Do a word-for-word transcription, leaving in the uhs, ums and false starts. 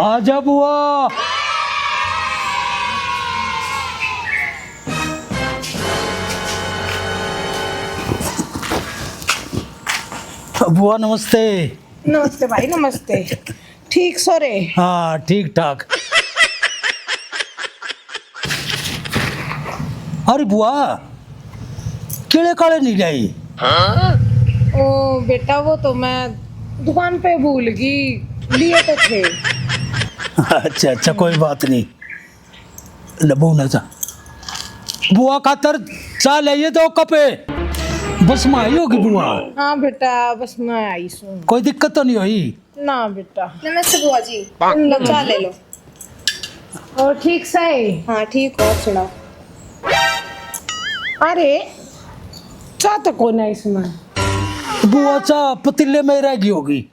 आजा बुआ। बुआ नमस्ते। नमस्ते भाई, नमस्ते। ठीक सो रे? हाँ, ठीक ठाक। अरे बुआ, केले काले नहीं लाई? ओ बेटा, वो तो मैं दुकान पे भूल गई, लिए तो थे। अच्छा अच्छा, कोई बात नहीं। ले बहू ना चा, बुआ खातर चा ले, ये दो कपे। बस में आई होगी बुआ। हाँ बेटा, बस में आई सूं। कोई दिक्कत तो नहीं हुई? ना बेटा। नमस्ते बुआ जी। लो, चा ले लो। और ठीक सही? हाँ ठीक, और सुनाओ? अरे, चा तो कोना इसमें। बुआ, चा पतीले में रह गई होगी।